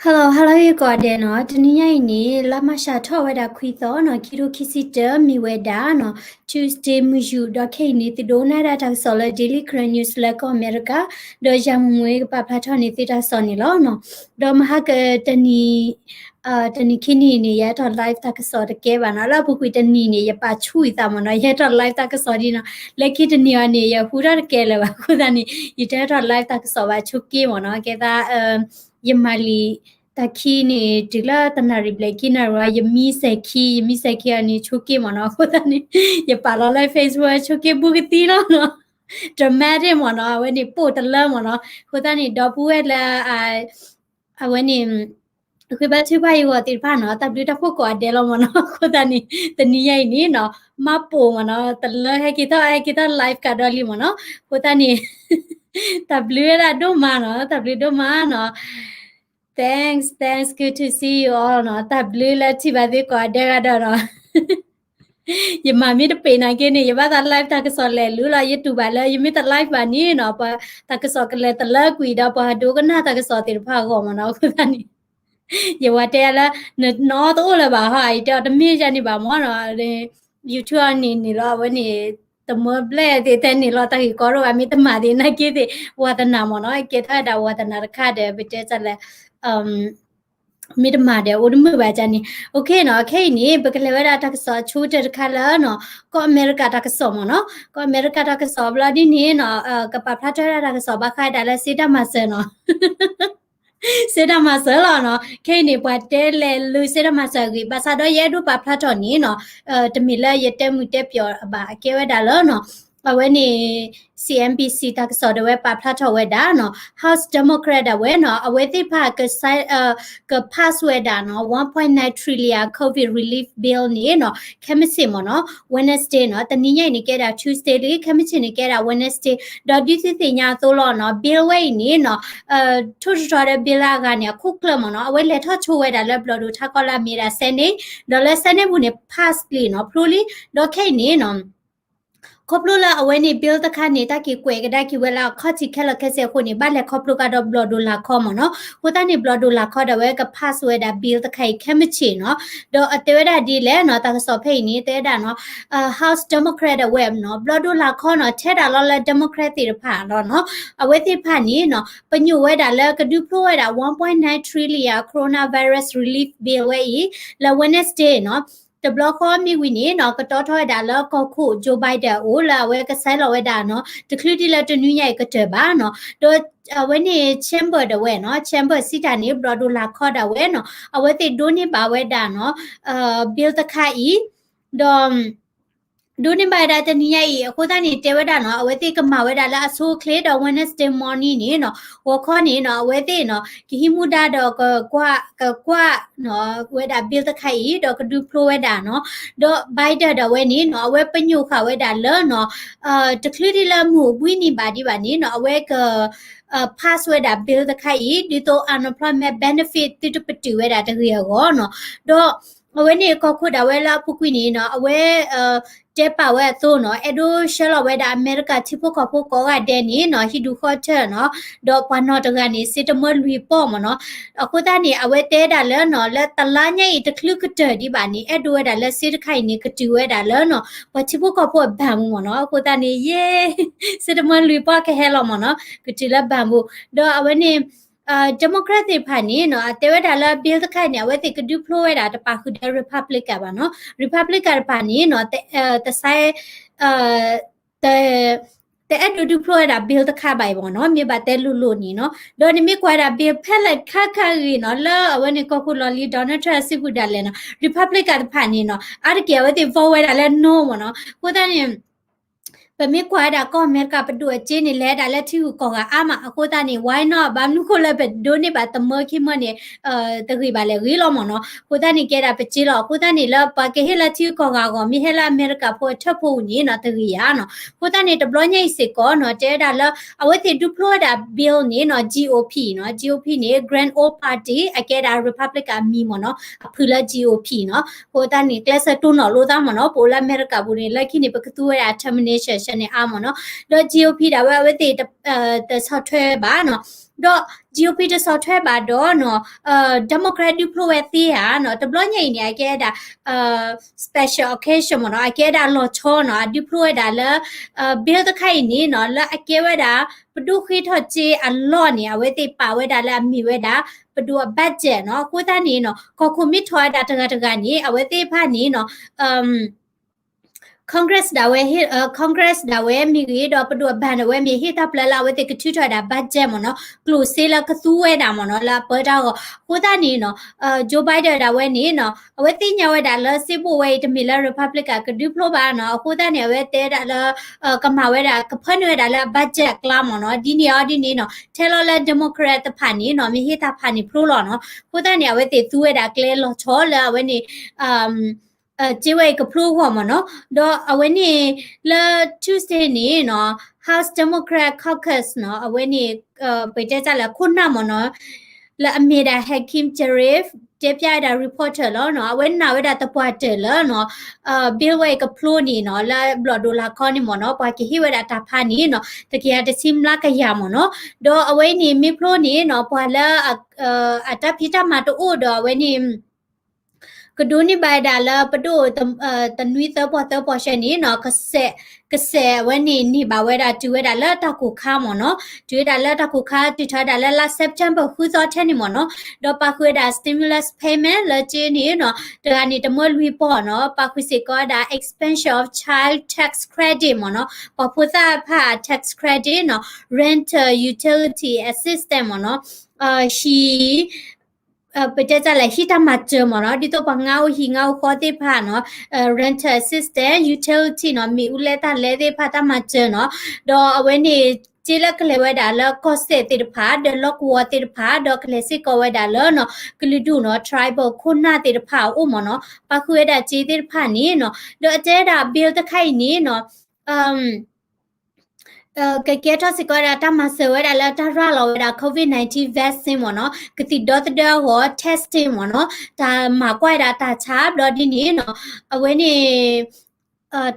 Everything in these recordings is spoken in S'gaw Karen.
Hello hello ယကိးဂၤဒဲးနီၤ, တနံၤညါအံၤန့ၣ် လါမၢ်ၡးထီၣ်ဝဲဒၣ်ခွံသီနီၤ, ခံထိခံဆံတၢ မ့ၢ်ဝဲဒၣ်နီၤ Tuesday မုၢ်ယူာ်, ဒီးခဲအံၤန့ၣ် သုဒိကနၣ်ဝဲဒၣ်တၢ်ကစီၣ်လၢ Daily Karen News လၢကီၢ်အမဲရကၤ, ဒီးယၤမူမူကပာ်ဖျါထီၣ်န့ၢ်သုတၢ်ကစီၣ်န့ၣ်လီၤနီၤ. ဒီးမဟါကတနံၤ တနံၤခံနံၤန့ၣ် ယဟဲထီၣ် live တၢ်ကစီၣ်တကဲဘၣ်နီၤ, လၢအပူၤကွံာ်တနံၤန့ၣ် ယပာ်ဆူၣ်အသးမ့ၢ်နီၤ, ယဟဲထီၣ် live တၢ်ကစီၣ်ဒ်နီၤ, လၢခံတနံၤအံၤန့ၣ် ယဟူထီၣ်တကဲလၢၤဘၣ်, အဃိသတးန့ၣ် ယတဟဲထီၣ် live တၢ်ကစီၣ်ဘၣ်, ဆိက့မ့ၢ်နီၤ, ကဲသး ယမၤလံာ်တၢ်ခံန့ၣ် တုၤလၢတနၣ်ရံၣ်ဘျဲၣ်ခံနၣ်ရံၣ်, ယမံစဲၤခံ ယမံစဲၤခံအီၤန့ၣ် ဆိက့မ့ၢ်နီၤ, အဃိသတးန့ၣ် ယပာ်လီၤလၢ Facebook ဆိက့ဘူးကသံလီၤနီၤ, dramatic မ့ၢ်နီၤ, အဝဲန့ၣ်ပိာ်တလၢမ့ၢ်နီၤ, အဃိသတးန့ၣ် ဒီပုၢ်ဝဲၢ်လၢ အဝဲန့ၣ် ဃ့ဘါထုကဖၣ်ယဂီၢ်သ့ၣ်တဖၣ်နီၤ, တၢ်ဘျုးတၢ်ဖှိၣ်ကိးဂၤဒဲးလီၤမ့ၢ်နီၤ, အဃိသတးန့ၣ် တနံၤညါအံၤန့ၣ်နီၤ မၤပိာ်မ့ၢ်နီၤ, တလၢဟဲက့ၤထီၣ် ဟဲက့ၤထီၣ် live ကဒီးလံမ့ၢ်နီၤ, အဃိသတးန့ၣ် တၢ်ဘျုးဝဲဒၣ်ဒိၣ်မးနီၤ, တၢ်ဘျုးဒိၣ်မးနီၤ, thanks thanks, good to see you all နီၤ, တၢ်ဘျုးလၢထံၣ်ဘၣ်သုကိးဂၤဒဲးဒီးနီၤ ယမၤမ့ၢ်တပ့ၤနာ်က့န့ၣ် ယဘၣ်သး live တၢ်ကစီၣ်လဲၤလူလီၤ, ယတူၢ်ဘၣ်လၢယမ့ၢ်တ live ဘၣ်န့ၣ်နီၤ, ပှၤတၢ်ကစီၣ်ကလဲၤတလၢကွံာ်ဒီး ပှၤဒိကနၣ်တၢ်ကစီၣ်သ့ၣ်တဖၣ်အဂီၢ်မ့ၢ်နီၤ, အဃိသတးန့ၣ် ယဝၤတဲယၤလၢ နအီၣ်တအိၣ်လၢၤဘၣ်ဟီ, ယတဲအီၤတမ့ၢ်ယၤန့ၣ်ဘၣ်မ့ၢ်နီၤ, YouTube အီၤန့ၣ်န့ၣ်လီၤ, အဝဲန့ၣ် တမၢဘျဲၣ်သ့ၣ်ထဲန့ၣ်လီၤ, တၢ်ဂ့ၢ်ကီရိၣ်ဘၣ် မ့ၢ်တမၤသ့ၣ်နာ်က့သ့ၣ် ဝါသနာမ့ၢ်နီၤ, ကဲထီၣ်ဝဲဒၣ်ဝါသနာတခါဒီး ပတဲတၢ်လၢ မ့ၢ်တမၤဒီးအိၣ်တမုာ်ဘၣ်န့ၣ်, OK နီၤ, ခဲအံၤန့ၣ် ပကလဲၤဝဲဒၣ်တၢ်ကစီၣ်အဆိကတၢၢ်တခါလၢနီၤ, ကီၢ်အမဲရကၤတၢ်ကစီၣ်မ့ၢ်နီၤ, ကီၢ်အမဲရကၤတၢ်ကစီၣ်ဘျီဒ်န့ၣ်နီၤ, ကပာ်ဖျါထီၣ်ဝဲဒၣ်တၢ်ကစီၣ်ဘၣ်ဃးဒၣ်လၢစ့တၢ်မၤစၢၤနီၤ စ့တၢ်မၤစၢၤလီၤနီၤ, ခဲအံၤန့ၣ် ပှၤတဲလဲၤလူၤစ့တၢ်မၤစၢၤအဂ့ၢ်, ဘၣ်ဆၣ်ဒီးယအဲၣ်ဒိးပာ်ဖျါထီၣ်န့ၣ်နီၤ, တမ့ၢ်လၢယတဲမုာ်တဲပျီၤဘၣ်, အကဲဝဲဒၣ်လၢနီၤ, အဝဲန့ၣ် CNBC တၢ်ကစီၣ်ဒၣ်ဝဲပာ်ဖျါထီၣ်ဝဲဒၣ်နီၤ, House Democrat ဒၣ်ဝဲနီၤ, အဝဲသ့ၣ်တဖၣ် က pass ဝဲဒၣ်နီၤ one point nine trillion COVID relief bill န့ၣ်နီၤ, ခဲမုၢ်ဆ့ၣ်မ့ၢ်နီၤ, Wednesday နီၤ, တနံၤညါအံၤန့ၣ်ကဲဒၣ် Tuesday လံ, ခဲမုၢ်ဆ့ၣ်န့ၣ်ကဲဒၣ် Wednesday, ဒီးဒ်သုသ့ၣ်ညါအသိးလီၤနီၤ, bill ဝဲအံၤန့ၣ်နီၤ, ထိၣ်တထီဒီး bill လၢအဂၤန့ၣ် အခိၣ်ကျၢၢ်မ့ၢ်နီၤ, အဝဲလဲၤထီၣ်ဆိဝဲဒၣ်လၢဘျီၣ်ဒိၣ်ထးခီလၢအမ့ၢ်ဒၣ် Senate, ဒီးလၢ Senate ပူၤန့ၣ် pass လံနီၤ, ဖျိလံ, ဒီးခဲအံၤန့ၣ်နီၤ ခီဖျိလၢအဝဲန့ၣ် bill တခါန့ၣ် တၢ်က့ၤကွဲးကဒါက့ၤဝဲလၢအခီၣ်ထံးခဲလၢာ်ခဲဆ့အဃိန့ၣ် ဘၣ်လဲၤခီဖျိကဒီးဘျီၣ်ဒိၣ်လာ်ခီမ့ၢ်နီၤ, အဃိသတးန့ၣ် ဘျီၣ်ဒိၣ်လာ်ခီဒၣ်ဝဲက pass ဝဲဒၣ် bill တခါအံၤခဲမုၢ်ဆ့ၣ်နီၤ, ဒီးအတဲဝဲဒၣ်ဒ်လဲၣ်နီၤ, တၢ်ကစီၣ်ဖဲအံၤန့ၣ် တဲဝဲဒၣ်နီၤ, House Democrat ဒၣ်ဝဲနီၤ, ဘျီၣ်ဒိၣ်လာ်ခီနီၤ ထဲဒၣ်လီၤလၢ Democrat သ့ၣ်တဖၣ်လီၤနီၤ, အဝဲသ့ၣ်တဖၣ်န့ၣ်နီၤ ပညိၣ်ဝဲဒၣ်လၢကဒုးဖျိဝဲဒၣ် one point nine trillion coronavirus relief bill ဝဲအံၤ လၢ Wednesday နီၤ, တဘျီဃီမ့ၢ်ဝံၤန့ၣ်နီၤ ကတီထီၣ်ဝဲဒၣ်လၢကီၢ်ခိၣ် Joe Biden အအိၣ်လၢအဝဲကဆဲးလီၤဝဲဒၣ်နီၤ, တချုးဒ်လၢတနွံညါအံၤကတၢၢ်ဘၣ်နီၤ, ဒီးအဝဲန့ၣ် chamber ဒၣ်ဝဲနီၤ, chamber စံးတၢ်န့ၣ် ဘျီၣ်ဒိၣ်လာ်ခီဒၣ်ဝဲနီၤ, အဝဲသ့ၣ်ဒိးန့ၢ်ဘၣ်ဝဲဒၣ်နီၤ, bill တခါအံၤ, ဒီး ဒိးန့ၢ်ဘၣ်ဝဲဒၣ်တနံၤညါအံၤ အဃိသတးန့ၣ် တဲဝဲဒၣ်နီၤ, အဝဲသ့ၣ်ကမၤဝဲဒၣ်လၢအဆိအချ့ဒီး Wednesday morning န့ၣ်နီၤ, ဂီၤခီန့ၣ်နီၤ အဝဲသ့ၣ်နီၤ ကဟံးမူဒါဒီးကကွၢ် ကကွၢ်နီၤ ဝဲဒၣ် bill တခါအံၤ ဒီးကဒုးဖျိဝဲဒၣ်နီၤ, ဒီး Biden ဒၣ်ဝဲန့ၣ်နီၤ အဝဲပညိၣ်ဃာ်ဝဲဒၣ်လၢနီၤ တချုးဒ်လၢမုၢ်အိၣ်ဘှံးနံၤဘၣ်ဒံးဘၣ်န့ၣ်နီၤ အဝဲက pass ဝဲဒၣ် bill တခါအံၤ ဒ်သိး unemployment benefit သုတပတုာ်ဝဲဒၣ်တဂ့ၤအဂီၢ်နီၤ, ဒီး အဝဲန့ၣ်ကီၢ်ခိၣ်ဒၣ်ဝဲလၢအပူၤကွံာ်န့ၣ်နီၤ အဝဲ တဲပာ်ဝဲအသိးနီၤ အဲၣ်ဒိးဆှၢလီၤဝဲဒၣ်အမဲရကၤထံဖိကီၢ်ဖိကိးဂၤဒဲးန့ၣ်နီၤ ဟံၣ်ဒူၣ်ဃီထၢနီၤ ဒီးပှၤနီၢ်တဂၤန့ၣ် စ့တမၢလွံၢ်ပီၢ်မ့ၢ်နီၤ, အဃိသတးန့ၣ် အဝဲတဲဒၣ်လၢနီၤ လၢတလါညါအံၤတချုးကတၢၢ်ဒံးဘၣ်န့ၣ် အဲၣ်ဒိးဝဲဒၣ်လၢစ့တခါအံၤန့ၣ် ကတုၤဝဲဒၣ်လၢနီၤ ပှၤထံဖိကီၢ်ဖိအဘဏ်ပူၤမ့ၢ်နီၤ, အဃိသတးန့ၣ် ယ့ စ့တမၢလွံၢ်ပီၢ်ကဟဲလီၤမ့ၢ်နီၤ ကတုၤလၢဘဏ်ပူၤ, ဒီးအဝဲန့ၣ် Democrat သ့ၣ်တဖၣ်န့ၣ်နီၤ အတဲဝဲဒၣ်လၢ bill တခါအံၤန့ၣ် အဝဲသ့ၣ်ကဒုးဖျိဝဲဒၣ်တပာ်ဃုာ်ဒီး Republican ဘၣ်နီၤ, Republican တဖၣ်န့ၣ်နီၤ တစဲး တ တအဲၣ်ဒိးဒုးဖျိဝဲဒၣ် bill တခါဘၣ်အံၤမ့ၢ်နီၤ, မ့ၢ်ဘၣ်တဲလိၤလိၤန့ၣ်နီၤ, ဒီးနမ့ၢ်ကွၢ်ဝဲဒၣ် bill ဖဲလဲၣ်ခါခါဂ့ၤနီၤ လၢအဝဲန့ၣ်ကီၢ်ခိၣ်လီၢ်လံၤ Donald Trump စုပူၤဒၣ်လဲာ်နီၤ Republican တဖၣ်န့ၣ်နီၤ အါတက့ၢ်အဝဲသ့ၣ် vote ဝဲဒၣ်လၢ no မ့ၢ်နီၤ, အဃိသတးန့ၣ် ပမ့ၢ်ကွၢ်ဝဲဒၣ်ကီၢ်အမဲရကၤပဒိၣ်အစ့န့ၣ် လဲၤဒၣ်လၢထံဂုၤကီၢ်ဂၤအါမး, အဃိသတးန့ၣ် why not ဘၣ်မနုၤဃိလၢပဒိးန့ၢ်ဘၣ်တမၢခံမၢန့ၣ် တဂ့ၤဘၣ်လဲၣ်ဂ့ၤလီၤမ့ၢ်နီၤ, အဃိသတးန့ၣ် ကဲဒၣ်ပစ့လီၤ, အဃိသတးန့ၣ် လၢပှၤကဟ့ၣ်လၢထံဂုၤကီၢ်ဂၤအဂီၢ် မ့ၢ်ဟဲလၢအမဲရကၤဖိအထၢၣ်ဖိအပူၤန့ၣ်နီၤ တဂ့ၤယၤနီၤ, အဃိသတးန့ၣ် တဘျီညါအံၤစ့ၢ်ကီးနီၤ တဲဝဲဒၣ်လၢ အဝဲသ့ၣ်ဒုးဖျိဝဲဒၣ် bill န့ၣ်နီၤ GOP နီၤ, GOP န့ၣ် Grand Old Party အကဲဒၣ် Republican အမံၤမ့ၢ်နီၤ, အဖုၣ်လၢ GOP နီၤ, အဃိသတးန့ၣ် ကျဲးစၢးတိၢ်နီၣ်လိာ်သးမ့ၢ်နီၤ, ပအိၣ်လၢအမဲရကၤပူၤန့ၣ် လၢခံန့ၣ် ပကသူဝဲဒၣ် termination န့ၣ်အါမ့ၢ်နီၤ, ဒီး GOP ဒၣ်ဝဲအဝဲသ့ၣ် တဆီၣ်ထွဲဘၣ်နီၤ ဒီး GOP တဆီၣ်ထွဲဘၣ်ဒီးနီၤ Democrat ဒုးဖျိဝဲသ့ဧါနီၤ, တဘျီညါအံၤန့ၣ် အကဲဝဲဒၣ် special occasion မ့ၢ်နီၤ, အကဲဝဲဒၣ်လီၤဆီနီၤ, အဒုးဖျိဝဲဒၣ်လၢ bill တခါအံၤန့ၣ်နီၤ လၢအကဲဝဲဒၣ် ပဒိၣ်ဃ့ထီၣ်စ့အလီၢ်န့ၣ် အဝဲသ့ၣ်ပာ်ဝဲဒၣ်လၢအမ့ၢ်ဝဲဒၣ် ပဒိၣ်အ budget နီၤ. အဃိသတးန့ၣ်နီၤ ကီၢ်ခိၣ်မ့ၢ်ထီၣ်ဝဲဒၣ်တဂၤတဂၤန့ၣ် အဝဲသ့ၣ်တဖၣ်န့ၣ်နီၤ Congress ဒၣ်ဝဲ Congress ဒၣ်ဝဲမ့ၢ်ဂ့ၤ ဒီးပဒိၣ်အ band ဒၣ်ဝဲမ့ၢ် ဟ့ၣ်တၢ်ပျဲလၢအဝဲသ့ၣ်ကထုးထီၣ်ဝဲဒၣ် budget မ့ၢ်နီၤ, ကျိၣ်စ့လၢကသူဝဲဒၣ်မ့ၢ်နီၤ လၢအပၢတၢ်ဂီၢ်. အဃိသတးန့ၣ်နီၤ Joe Biden ဒၣ်ဝဲန့ၣ်နီၤ အဝဲသ့ၣ်ညါဝဲဒၣ်လၢစ့ဘိၣ်ဝဲအံၤ တမ့ၢ်လၢ Republican ကဒုးဖျိဘၣ်နီၤ. အဃိသတးန့ၣ် အဝဲတဲဝဲဒၣ်လၢ ကမၤဝဲဒၣ် ကဖၢနုာ်ဝဲဒၣ်လၢအ budget အကျါမ့ၢ်နီၤ. ဒ်န့ၣ်အီၤဒ်န့ၣ်နီၤ ထဲလီၤလၢ Democrat တဖၣ်န့ၣ်နီၤ မ့ၢ်ဟ့ၣ်တၢ်ဖးန့ၣ်ဖျိလီၤနီၤ. အဃိသတးန့ၣ် အဝဲသ့ၣ်သူဝဲဒၣ်ကျဲလီၤဆီလၢအဝဲန့ၣ် စ့ဝဲအံၤကဖျိအဂီၢ်မ့ၢ်နီၤ. ဒီးအဝဲန့ၣ် လၢ Tuesday န့ၣ်နီၤ House Democrat Caucus နီၤ အဝဲန့ၣ် ပတဲတၢ်လၢခိၣ်နၢ်မ့ၢ်နီၤ လၢအမ့ၢ်ဒၣ် Hakeem Jeffries တဲဖျါဝဲဒၣ် reporter လီၤနီၤ. အဝဲနာ်ဝဲဒၣ်သပှၢ်တၢၢ်လၢနီၤ bill ဝဲအံၤကဖျိန့ၣ်နီၤ လၢဘျီၣ်ဒိၣ်လာ်ခီန့ၣ်မ့ၢ်နီၤ ပှၤကဟ့ၣ်ဝဲဒၣ်တၢ်ဖးန့ၣ်နီၤ တကယၤတဆံမျးကယၤမ့ၢ်နီၤ. ဒီးအဝဲန့ၣ်မ့ၢ်ဖျိန့ၣ်နီၤ ပှၤလၢ အတၢ်ဖံးတၢ်မၤတအိၣ်ဒီးအဝဲန့ၣ် ကဒိးန့ၢ်ဘၣ်ဝဲဒၣ်လၢပဒိၣ် တနွံသၢပီၢ်သၢပီၢ်ဆၢန့ၣ်နီၤ ကစဲး ကစဲးအဝဲန့ၣ်န့ၢ်ဘၣ်ဝဲဒၣ်တုၤဝဲဒၣ်လၢတၢ်ကိၢ်ခါမ့ၢ်နီၤ. တုၤဝဲဒၣ်လၢတၢ်ကိၢ်ခါ တုၤထီၣ်ဝဲဒၣ်လၢလါ September ဃုသီထဲန့ၣ်မ့ၢ်နီၤ. ဒီးပာ်ဃုာ်ဝဲဒၣ် stimulus payment လၢက့န့ၣ်နီၤ တဂၤန့ၣ်တမၢလွံၢ်ပီၢ်နီၤ. ပာ်ဃုာ်စ့ၢ်ကီးဝဲဒၣ် expansion of child tax credit မ့ၢ်နီၤ. ပှၤဖိသၣ်တဖၣ် tax credit နီၤ rental utility assistance မ့ၢ်နီၤ. ဟံၣ် ပတဲတၢ်လဲၣ် ဟံၣ်တၢ်မၤစၢၤမ့ၢ်နီၤ ဒ်သိးပှၤငါအိၣ်ဟံၣ်ငါအိၣ်ဃီသ့ၣ်တဖၣ်နီၤ rental assistance, utility နီၤ မ့ၣ်အူလဲတၢ်လဲသ့ၣ်တဖၣ်တၢ်မၤစၢၤနီၤ ဒီးအဝဲန့ၣ် စ့လၢကလဲၤဝဲဒၣ်လၢကီၢ်စဲၣ်သ့ၣ်တဖၣ် ဒီးလီၢ်ကဝီၤသ့ၣ်တဖၣ် ဒီးကလဲၤစ့ၢ်ကီးဝဲဒၣ်လၢနီၤ ကလုာ်ဒူၣ်နီၤ tribal ခိၣ်နၢ်သ့ၣ်တဖၣ်အအိၣ်မ့ၢ်နီၤ ပာ်ဃုာ်ဝဲဒၣ်စ့သ့ၣ်တဖၣ်န့ၣ်နီၤ ဒီးအတဲဒၣ် bill တခါအံၤန့ၣ်နီၤ ကကဲထီၣ်စ့ၢ်ကီးဝဲဒၣ်တၢ်မၤစၢၤဝဲဒၣ်လၢတၢ်ရၤလီၤဝဲဒၣ် COVID nineteen vaccine မ့ၢ်နီၤ ကသံၣ်ဒီသဒၢအဂီၢ် testing မ့ၢ်နီၤ တၢ်မၤကွၢ်ဝဲဒၣ်တၢ်ဆါဘျီဒ်န့ၣ်နီၤ အဝဲန့ၣ်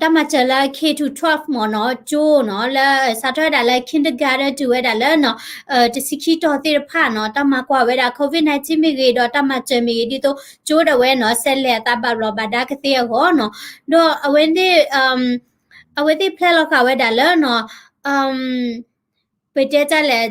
တၢ်မၤစၢၤလၢ K to twelve မ့ၢ်နီၤ ကၠိနီၤ လၢစးထီၣ်ဝဲဒၣ်လၢ kindergarten တုၤဝဲဒၣ်လၢနီၤ တဆံခံတီၤသ့ၣ်တဖၣ်နီၤ တၢ်မၤကွၢ်ဝဲဒၣ် COVID nineteen မ့ၢ်ဂ့ၤ ဒီးတၢ်မၤစၢၤမ့ၢ်ဂ့ၤ ဒ်သိးကၠိဒၣ်ဝဲနီၤ ဆဲးလဲၤအသးဘၣ်ဘျီးဘၣ်ဒါကသ့အဂီၢ်နီၤ ဒီးအဝဲသ့ၣ် အဝဲသ့ၣ်ဖျဲၣ်လီၤဃာ်ဝဲဒၣ်လၢနီၤ ပတဲတၢ်လဲၣ်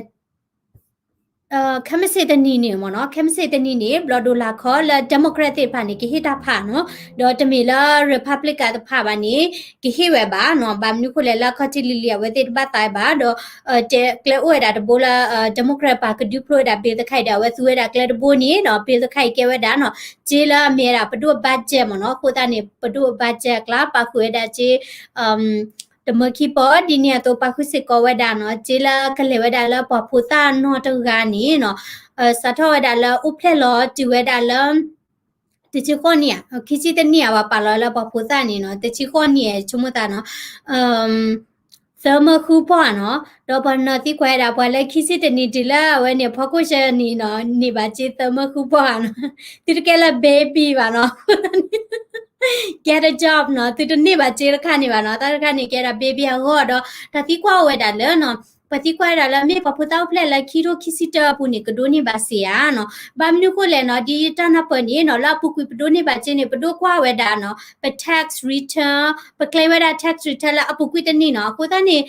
ခဲမုၢ်ဆ့ၣ်တနံၤန့ၣ်မ့ၢ်နီၤ ခဲမုၢ်ဆ့ၣ်တနံၤန့ၣ် ဘျီၣ်ဒိၣ်လာ်ခီလၢ Democrat သ့ၣ်တဖၣ်န့ၣ် ကဟ့ၣ်တၢ်ဖးနီၤ ဒီးတမ့ၢ်လၢ Republican တဖၣ်ဘၣ်န့ၣ် ကဟ့ၣ်ဝဲဘၣ်နီၤ ဘၣ်မနုၤဃိလဲၣ်လၢခီၣ်ထံးလံၤလံၤ အဝဲသ့ၣ်တဘၣ်သးဘၣ် ဒီး တဲကျဲအိၣ်ဝဲဒၣ်တဘိလၢ Democrat ပၢ်ကဒုးဖျိဝဲဒၣ် bill တခါအံၤဒီး အဝဲသူဝဲဒၣ်ကျဲတဘိန့ၣ်နီၤ bill တခါအံၤကဲဝဲဒၣ်နီၤ စ့လၢအမ့ၢ်ဝဲဒၣ်ပဒိၣ် budget မ့ၢ်နီၤ အဃိသတးန့ၣ် ပဒိၣ် budget အကျါ ပာ်ဃုာ်ဝဲဒၣ်စ့ တမၢခံပီၢ် ဒ်န့ၣ်အသိး ပာ်ဃုာ်စ့ၢ်ကီးဝဲဒၣ်နီၤ စ့လၢကလဲၤဝဲဒၣ်လၢပှၤဖိသၣ်နီတဂၤန့ၣ်နီၤ စးထီၣ်ဝဲဒၣ်လၢအိၣ်ဖျဲၣ်လီၤတုၤဝဲဒၣ်လၢ တဆံဃိးနံၣ်ဧါ ခံဆံတနံၣ်ဧါ ပှၤပာ်လီၤလၢပှၤဖိသၣ်န့ၣ်နီၤ တဆံဃိးနံၣ်ဧါ ဆိကမိၣ်သးနီၤ သၢမၢဃုပီၢ်ဧါနီၤ ဒီးပှၤနီၤသံကွၢ်ဝဲဒၣ်ပှၤလၢခံဆံတနံၣ်တုၤလၢအဝဲန့ၣ် ဖီခိၣ်ဆၢနံၣ်နီၤ န့ၢ်ဘၣ်စ့သၢမၢဃုပီၢ်ဧါနီၤ သုတကဲလၢ baby ဘၣ်နီၤ get a job နီၤ သုတန့ၢ်ဘၣ်စ့တခါန့ၣ်ဘၣ်နီၤ တၢ်တခါန့ၣ်ကဲဒၣ် baby အဂီၢ်ဒီး တၢ်သံကွၢ်ဝဲဒၣ်လၢနီၤ ပှၤသံကွၢ်ဝဲဒၣ်လၢ မ့ၢ်ပှၤဖိသၣ်အိၣ်ဖျဲၣ်လၢခံထိခံဆံတၢအပူၤန့ၣ် ကဒိးန့ၢ်ဘၣ်စ့ဧါနီၤ ဘၣ်မနုၤဃိလဲၣ်နီၤ ဒ်တၢ်နၢ်ပၢၢ်န့ၣ်နီၤ လၢအပူၤကွံာ်ပဒိးန့ၢ်ဘၣ်စ့န့ၣ် ပဒိၣ်ကွၢ်ဝဲဒၣ်နီၤ ပ tax return ပ claim ဝဲဒၣ် tax return လၢအပူၤကွံာ်တနံၣ်နီၤ အဃိသတးန့ၣ်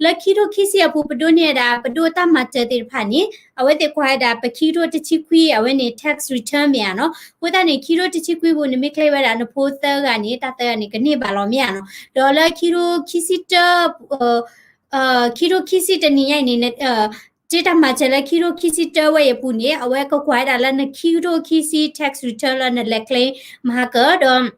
လၢခံထိခံဆံအပူၤ ပဒိးန့ၢ်ဝဲဒၣ် ပဒိၣ်တၢ်မၤစၢၤသ့ၣ်တဖၣ်န့ၣ် အဝဲသ့ၣ်ကွၢ်ဝဲဒၣ် ပခံကထိတဆံခွံ အဝဲန့ၣ် tax return မ့ၢ်ဧါနီၤ အဃိသတးန့ၣ် ခံကထိတဆံခွံပူၤန့ၣ် မ့ၢ် claim ဝဲဒၣ်နဖိသၢဂၤန့ၣ် တၢ်သၢဂၤန့ၣ် ကန့ၢ်ဘၣ်လီၤမ့ၢ်ဧါနီၤ ဒီးလၢခံထိခံဆံတၢ ခံထိခံဆံတနံၣ်ညါအံၤန့ၣ် စ့တၢ်မၤစၢၤလၢခံထိခံဆံတၢဝဲအံၤအပူၤန့ၣ် အဝဲကကွၢ်ဝဲဒၣ်လၢနခံကထိခံဆံ tax return လၢနလဲၤ claim မၤကၢၤဒီး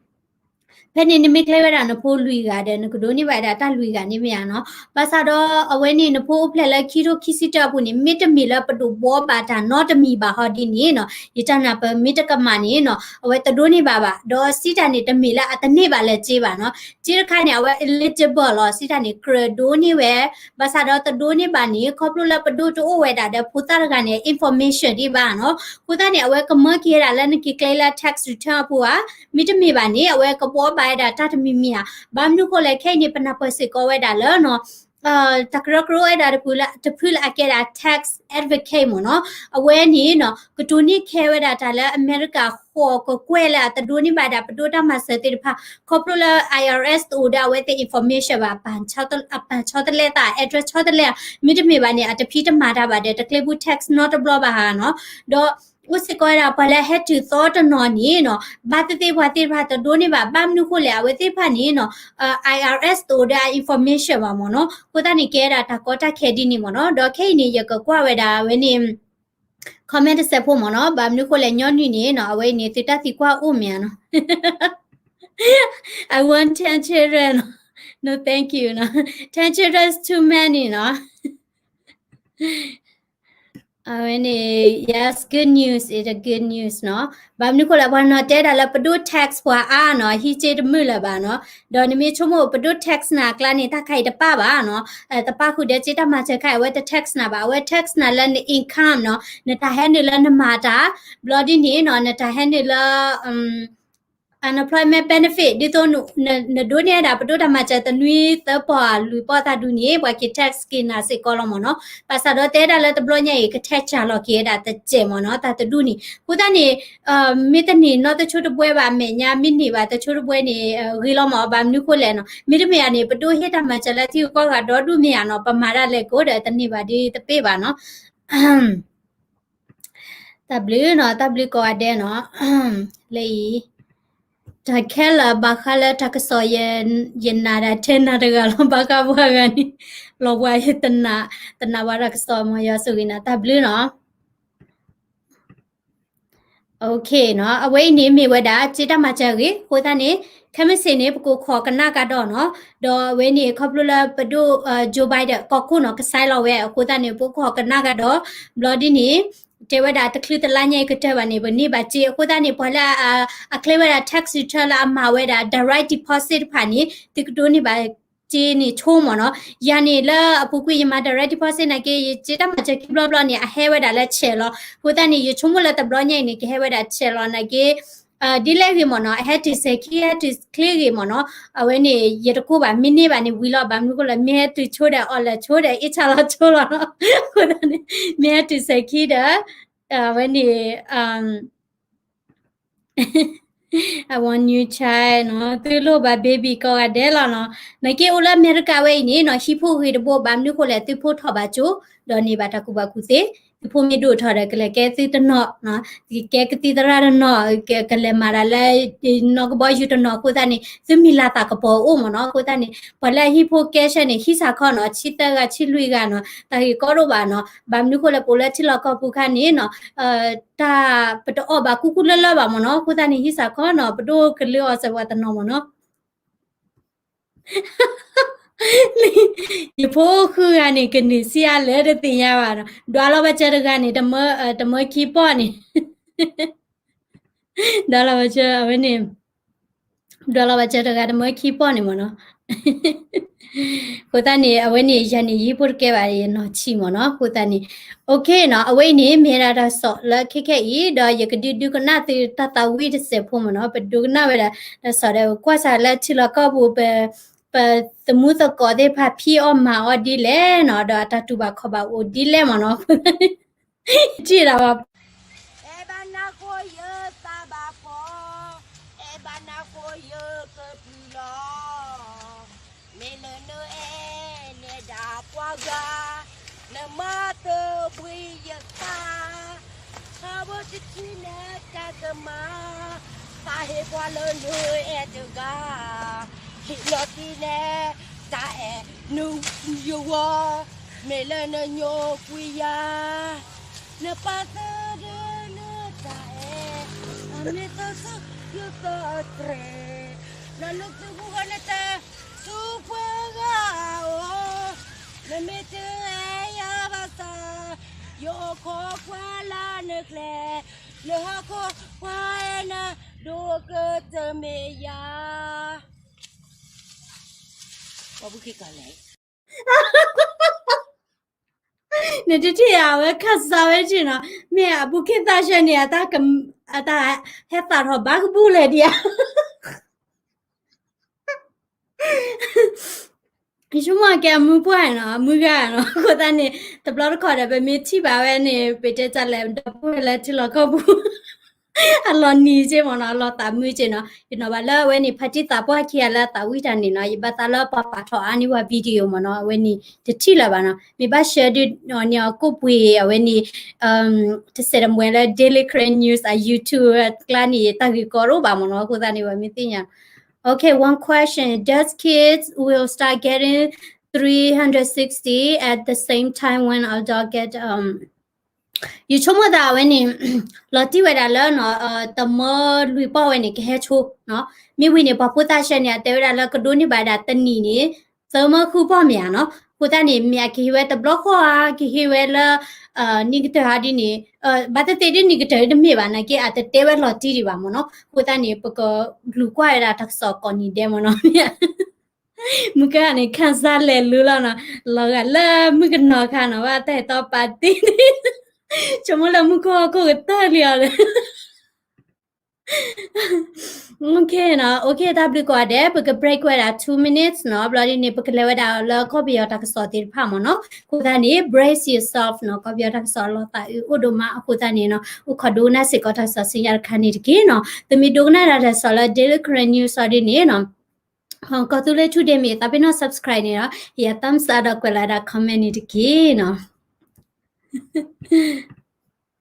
ဖဲန့ၣ်နမ့ၢ် claim ဝဲဒၣ်နဖိလွံၢ်ဂၤဒီး နကဒိးန့ၢ်ဘၣ်ဝဲဒၣ်တၢ်လွံၢ်ဂၤန့ၣ်မ့ၢ်ဧါနီၤ ဘၣ်ဆၣ်ဒီးအဝဲန့ၣ် နဖိအိၣ်ဖျဲၣ်လၢခံထိခံဆံတၢအပူၤန့ၣ် မ့တမ့ၢ်လၢပဒိၣ်ဘှီဘၣ်တၢ်နီတမံၤဘၣ်ဟီဒ်န့ၣ်နီၤ ယတၢ်နၢ်ပၢၢ်မ့တကမၣ်န့ၣ်နီၤ အဝဲတဒိးန့ၢ်ဘၣ်ဘၣ် ဒီးစ့တၢ်န့ၣ် တမ့ၢ်လၢအတန့ၢ်ဘၣ်လၢစ့ဘၣ်နီၤ စ့တခါန့ၣ် အဝဲ eligible လီၤ စ့တၢ်န့ၣ် ကြၢးဒိးန့ၢ်ဝဲ ဘၣ်ဆၣ်ဒီးတဒိးန့ၢ်ဘၣ်န့ၣ် ခီဖျိလၢပဒိၣ်တအိၣ်ဝဲဒၣ်ဒီးဖိသၣ်တဂၤန့ၣ် information ဒံးဘၣ်နီၤ အဃိသတးန့ၣ် အဝဲကမၢက့ၤဝဲဒၣ်လၢနက့ၤ claim လၢ tax return အပူၤဧါ မ့တမ့ၢ်ဘၣ်န့ၣ် အဝဲကဘှီဘၣ်ဝဲဒၣ်တၢ်တမံၤမံၤဧါ ဘၣ်မနုၤဃိလဲၣ် ခဲအံၤန့ၣ် ပနၢ်ပၢၢ်စ့ၢ်ကီးဝဲဒၣ်လၢနီၤ တၢ်ကရၢကရိဝဲဒၣ်တဖုလၢအကဲဒၣ် tax advocate မ့ၢ်နီၤ, အဝဲန့ၣ်နီၤ ကတိၤန့ၢ်ခဲဝဲဒၣ်တၢ်လၢအမဲရကၤဃိးကကွဲၢ်လၢအတဒိးန့ၢ်ဘၣ်ဒၣ် ပဒိၣ်တၢ်မၤစၢၤသ့ၣ်တဖၣ် ခီဖျိလၢ I R S တအိၣ်ဒီးအဝဲသ့ၣ် information ဘၣ်, အပာ်ဆီတလဲသး address ဆီတလဲ, မ့တမ့ၢ်ဘၣ်န့ၣ် အတဖံးတမၤတၢ်ဘၣ်ဒီး တကျဲဘူး tax နီတဘျီဘၣ်ဧါနီၤ, ဒီး အိၣ်စ့ၢ်ကီးဝဲဒၣ် ပှၤလၢအဟဲတုၤသီတနီၤန့ၣ်နီၤ ဘၣ်သ့ၣ်သ့ၣ်ပှၤသ့ၣ်တဖၣ်တဒိးန့ၢ်ဘၣ်, ဘၣ်မနုၤဃိလဲၣ် အဝဲသ့ၣ်တဖၣ်န့ၣ်နီၤ I R S တအိၣ်ဒီးအ information ဘၣ်မ့ၢ်နီၤ, အဃိသတးန့ၣ် ကဲဒၣ်တၢ်ကီတၢ်ခဲဒ်န့ၣ်မ့ၢ်နီၤ, ဒီးခဲအံၤန့ၣ် ယကကွၢ်ဝဲဒၣ်အဝဲန့ၣ် comment တစဲးဖိမ့ၢ်နီၤ, ဘၣ်မနုၤဃိလဲၣ် ညီနုၢ်န့ၣ်နီၤ အဝဲအံၤန့ၣ် သုတၢ်သံကွၢ်အိၣ်မ့ၢ်ဧါနီၤ I want ten children နီၤ, no thank you နီၤ, ten children is too many နီၤ အဝဲန့ၣ် yes, good news is a good news နီၤ, ဘၣ်မနုၤဃိလဲၣ် ပှၤနီၤတဲဒၣ်လၢပဒိၣ် tax ပှၤအါနီၤ ဟံးစ့တမုာ်လၢၤဘၣ်နီၤ, ဒီးနမ့ၢ်ဆိကမိၣ်ပဒိၣ် tax နၤအကျါန့ၣ် တၢ်ခါအံၤတပၣ်ဘၣ်နီၤ, တပၣ်ဃုာ်ဒီးစ့တၢ်မၤစၢၤခါအံၤ အဝဲတ tax နၤဘၣ်, အဝဲ tax နၤလၢန income နီၤ, နတၢ်ဟဲနုာ်လၢနမၤတၢ်, ဘျီဒ်န့ၣ်နီၤ နတၢ်ဟဲနုာ်လၢ unemployment benefit ဒ်သိးနဒိးန့ၢ်ဝဲဒၣ် ပဒိၣ်တၢ်မၤစၢၤတနွံသၢပီၢ်လွံၢ်ပီၢ်သးဒူန့ၣ် ပှၤက့ၤ tax က့ၤနၤစ့ၢ်ကီးလီၤမ့ၢ်နီၤ, ဘၣ်ဆၣ်ဒီးတဲဒၣ်လၢတဘျီညါအံၤ ကထဲးစၢ်လီၤက့ၤဝဲဒၣ်တစဲးမ့ၢ်နီၤ တၢ်တဒူန့ၣ်, အဃိသတးန့ၣ် မ့ၢ်တန့ၢ်နီတဆိတဘှဲဘၣ် အမဲာ်ညါ မ့ၢ်န့ၢ်ဘၣ်တဆိတဘှဲန့ၣ် ဂ့ၤလီၤမ့ၢ် ဘၣ်မနုၤဃိလဲၣ်နီၤ, မ့တမ့ၢ်ဧါန့ၣ် ပဒိၣ်ဟ့ၣ်တၢ်မၤစၢၤလၢထံဂုၤကီၢ်ဂၤဒီဒူၣ်မ့ၢ်ဧါနီၤ, ပမၤဒၣ်လဲာ်ကိးဒီးတန့ၢ်ဘၣ်ဒ်တပ့ၢ်ဘၣ်နီၤ တၢ်ဘျုးနီၤ, တၢ်ဘျုးကိးဂၤဒဲးနီၤ, လၢအံၤ တၢ်ခဲလၢာ်ဘၣ်ဃးလၢတၢ်ကစီၣ် ယနာ်ဒၣ်ထဲနၤတဂၤလီၤ, ဘၣ်ဃးပှၤဂၤန့ၣ် လီၤပှၤယတနာ်, တနာ်ပှၤတၢ်ကစီၣ်မ့ၢ် ယွၤဆိၣ်ဂ့ၤနၤ တၢ်ဘျုးနီၤ. Okay နီၤ, အဝဲအံၤန့ၣ်မ့ၢ်ဝဲဒၣ် စ့တၢ်မၤစၢၤအဂ့ၢ် အဃိသတးန့ၣ် ခဲမုၢ်ဆ့ၣ်န့ၣ် ပကအိၣ်ခိးကနၣ်ကဒီးနီၤ, ဒီးအဝဲန့ၣ် ခီဖျိလၢပဒိၣ် Joe Biden ကီၢ်ခိၣ်နီၤ ကဆဲးလီၤဝဲ အဃိသတးန့ၣ် ပကအိၣ်ခိးကနၣ်ကဒီး ဘျီဒ်န့ၣ် တဲဝဲဒၣ်တချုးတလါညါအံၤကတၢၢ်ဘၣ်န့ၣ် ပန့ၢ်ဘၣ်စ့ အဃိသတးန့ၣ် ပှၤလၢအကျဲဝဲဒၣ် tax return လၢအမၤဝဲဒၣ် direct deposit တဖၣ်န့ၣ် သုကဒိးန့ၢ်ဘၣ်စ့န့ၣ်ဆိမ့ၢ်နီၤ, ယၤန့ၣ်လၢအပူၤကွံာ်ယမၤ direct deposit နာ်က့ ယစ့တၢ်မၤစၢၤခံဘျီဘျီန့ၣ် အဟဲဝဲဒၣ်လၢဆဲးလီၤ, အဃိသတးန့ၣ် ယဆိကမိၣ်လၢတဘျီညါအံၤန့ၣ် ကဟဲဝဲဒၣ်ဆဲးလီၤနာ်က့ ဒ်လဲၣ်ဂ့ၤမ့ၢ်နီၤ, အဟဲတုၤစဲးခံ ဟဲတုၤချ့ဂ့ၤမ့ၢ်နီၤ, အဝဲန့ၣ် ယတကိၢ်ဘၣ် မ့ၢ်န့ၢ်ဘၣ်န့ၣ်ဝံၤလီၤ, ဘၣ်မနုၤဃိလဲၣ် မ့ၢ်ဟဲတုၤဆိဒီး အီၣ်လဲၤဆိဒီး အ့ၣ်ဆၣ်လီၤဆိလီၤနီၤ, အဃိသတးန့ၣ် မ့ၢ်ဟဲတုၤစဲးခံဒီး အဝဲန့ၣ် I want new child နီၤ, သုလိၣ်ဘၣ် baby ကိးဂၤဒဲးလီၤနီၤ, နာ်က့အိၣ်လၢအမဲရကၤဝဲအံၤန့ၣ်နီၤ ဟံၣ်ဖိဂ့ၤတဘိ ဘၣ်မနုၤဃိလဲၣ် သုဖိထီၣ်ဘၣ်ကၠိ ဒီးန့ၢ်ဘၣ်တၢ်ကူၣ်ဘၣ်ကူၣ်သ့, သုဖိမ့ၢ်ဒိၣ်ထီၣ်ဒီး ကလဲၤကဲသုတနီၤ, ကဲကသံၣ်သရၣ်တနီၤ, ကလဲၤမၤတၢ်လၢ နီၢ်ကဘီယူၤတနီၤ အဃိသတးန့ၣ် သုမံၤလၤသးကပီၤအိၣ်မ့ၢ်နီၤ, အဃိသတးန့ၣ် ပှၤလၢအဟံၣ်ဖိကဲဆၢန့ၣ် ဟံၣ်စၢ်ခီနီၤ ဆံသၢဂၤ ဆံလွံၢ်ဂၤနီၤ တၢ်ဂ့ၢ်ကီဒိၣ်ဘၣ်နီၤ, ဘၣ်မနုၤဃိလဲၣ် ပအိၣ်လၢထံလီၢ်ကီၢ်ပူၤခါန့ၣ်နီၤ တၢ်ပတအီၣ်ဘၣ်ကူကူလၢလၢဘၣ်မ့ၢ်နီၤ, အဃိသတးန့ၣ် ဟံၣ်စၢ်ခီနီၤ ပဒိၣ်ကလုာ်အီၣ်စၢၤပှၤတနီၤမ့ၢ်နီၤ, ယဖိဃုဂၤန့ၣ် ကနုာ်စံအါလဲၣ်တသ့ၣ်ညါဘၣ်နီၤ, ဒွးလီၤဘၣ်စၢၤတဂၤန့ၣ် တမၢခံပီၢ်န့ၣ် ဒွးလီၤဘၣ်စၢၤအဝဲန့ၣ် ဒွးလီၤဘၣ်စၢၤတဂၤတမၢခံပီၢ်န့ၣ်မ့ၢ်နီၤ, အဃိသတးန့ၣ် အဝဲန့ၣ် ယၤန့ၣ် ယဟံၣ်ဖိတကဲဘၣ် ယနီၢ်ဆံးမ့ၢ်နီၤ, အဃိသတးန့ၣ် okay နီၤ, အဝဲအံၤန့ၣ် မ့ၢ်ဒၣ်တၢ်ကစီၣ်လၢခဲခဲအံၤ ဒီးယကဒုးဒုးကနၣ်သုတၢ်သးဝံၣ်တစဲးဖိမ့ၢ်နီၤ, ပဒုးကနၣ်ဝဲဒၣ် တၢ်ကစီၣ်ဒီး ကွၢ်စၢ်လၢထံလီၢ်ကီၢ်ပူၤ ပ ပသမူသကိးသ့ၣ်တဖၣ် ဖံးအီၣ်မၤအီၣ်ဒ်လဲၣ်နီၤ, ဒီးအတၢ်တူၢ်ဘၣ်ခီၣ်ဘၣ်အိၣ်ဒ်လဲၣ်မ့ၢ်နီၤ, ထံၣ်ဒၣ်ဘၣ် အဲၣ်ဘၣ်နၤဃိယသးဘၣ်ဖီ, အဲၣ်ဘၣ်နၤဃိယကပုၢ်လီၤ, မ့ၢ်လၢနအဲၣ်နဲဒၣ်ပှၤဂၤ, နမၤတဘှံးယသး, ထီဘိတထံၣ်နတၢ်ကမၣ်, သးဟ့ပှၤလၢနအဲၣ်တဂၤ, ဟ့ၣ်လီၤတံၢ်နဲတၢ်အဲၣ်နယဂီၢ်, မ့ၢ်လၢနညိကွံာ်ယၤ နပာ်သးဒီးနတၢ်အဲၣ်, အမ့ၢ်သးဆူယသးတြဲၤ, လၢနသုးဘူးဂၤနတၢ်သူပှဲၤဂၤဧိၤ, နမ့ၢ်တအဲၣ်ယၤဘၣ်ဆၣ်, ယအိၣ်ခိးကွၢ်လၢနကျဲ, နဟီၣ်ခိၣ်ပှၤအဲၣ်နၤဒိၣ်ကတၢၢ်မ့ၢ်ယၤ နတထံၣ်ဧါ အဝဲခၢၣ်စးဝဲထံၣ်နီၤ, မ့ၢ်အဘူးက့သးဆၢန့ၣ် အတၢ်ဟဲသးထီၣ်ဘၣ်ကဘူၣ်လဲၣ်ဒံးဧါ. ယဆိကမိၣ်ကဲအမုၢ်ပှၢ်နီၤ, အမုၢ်ဂၤနီၤ, အဃိသတးန့ၣ် တဘျီတခီၣ်ဒီး ပမ့ၢ်ထံၣ်ဘၣ်ဝဲန့ၣ် ပတဲတၢ်လဲၣ် ဒီပုၢ်ဝဲၢ်လၢထံလီၢ်ကီၢ်ပူၤ အလီၤနံၤက့မ့ၢ်နီၤ, အလီၤသးမုာ်က့နီၤ. ယနီၤဘၣ်လၢအဝဲန့ၣ် ဖါတံၢ်သးပှၢ်ခံဂၤလၢအသးဝံၣ်တၢ်န့ၣ်နီၤ, ယဘၣ်သးလၢပှၤပာ်ထီၣ်အါန့ၢ်ပှၤ video မ့ၢ်နီၤ, အဝဲန့ၣ်တထံၣ်လၢၤဘၣ်နီၤ. မ့ၢ်ဘၣ် share ဒုးနီၤ န့ၢ်အီၤကိၣ်ပှ့ၤ အဝဲန့ၣ် တစဲးတမှဲလၢ Daily Karen News အ YouTube ကျါန့ၣ် တၢ်ဂ့ၢ်ကီတအိၣ်ဘၣ်မ့ၢ်နီၤ, အဃိသတးန့ၣ် ပမ့ၢ်သ့ၣ်ညါ Okay, one question. Does kids will start getting three hundred sixty at the same time when adult get, um, ယဆိကမိၣ်သးအဝဲန့ၣ် လီၤတံၢ်ဝဲဒၣ်လၢနီၤ, တမၢလွံၢ်ပီၢ်ဝဲန့ၣ် ကဟဲဆိနီၤ. မ့ၢ်ဝံၤန့ၣ် ပှၤဖိသၣ်ဆှၢန့ၣ် အတဲဝဲဒၣ်လၢကဒိးန့ၢ်ဘၣ်ဒၣ်တနံၣ်န့ၣ် သၢမၢဃုပီၢ်မ့ၢ်ဧါနီၤ. အဃိသတးန့ၣ် မ့ၢ်အကဟ့ၣ်ဝဲတဘျီဃီဧါ, ကဟ့ၣ်ဝဲလၢ နံၣ်ကတၢၢ်ဟါဒ်န့ၣ်, ဘၣ်သ့ၣ်သ့ၣ်ဒ်နံၣ်ကတၢၢ်တမ့ၢ်ဘၣ်နာ်က့ အတတဲဝဲလီၤတံၢ်ဒံးဘၣ်မ့ၢ်နီၤ. အဃိသတးန့ၣ် ပကလူၤကွၢ်ဝဲဒၣ်တၢ်ကစီၣ်ကိးနံၤဒဲးမ့ၢ်နီၤ. မုၢ်ကၢန့ၣ် ခၣ်စၢ်လဲၤလူလီၤနီၤ, လီၤဂာ်လၢမုၣ်ကနီၤခါနီၤ, ဘၣ်တၢ်ဟဲတီပာ်တ့ၢ် ဆိကမိၣ်လၢမူခိၣ်ဟီၣ်ခိၣ်ကတၢၢ်လံအီၤလၢ Okay နီၤ, okay တၢ်ဘျုးကိးဂၤဒဲး, ပက break ဝဲဒၣ် two minutes နီၤ, ဘျီဒ်န့ၣ် ပကလဲၤဝဲဒၣ်လၢကီၢ်ပယီၤတၢ်ကစီၣ်သ့ၣ်တဖၣ်မ့ၢ်နီၤ. အဃိသတးန့ၣ် brace yourself နီၤ, ကီၢ်ပယီၤတၢ်ကစီၣ်လီၤသးအုးအိၣ်ဒိၣ်မး, အဃိသတးန့ၣ်နီၤ အိၣ်ခိးဒိကနၣ်စ့ၢ်ကီးတၢ်ကစီၣ်ဆူညါတခါန့ၣ်တက့ၢ်နီၤ. သုမ့ၢ်ဒိကနၣ်တၢ်ကစီၣ်လၢ Daily Karen News အီၤဒ်န့ၣ်နီၤ, ကီၢ်သူလ့ၤ Today မ့ၢ်သးပ့ၤနီၣ် subscribe န့ၣ်ဒီး ဟ့ၣ်ယၤ thumbs up ဒီးကွဲးလီၤဒၣ် comment န့ၣ်တက့ၢ်နီၤ.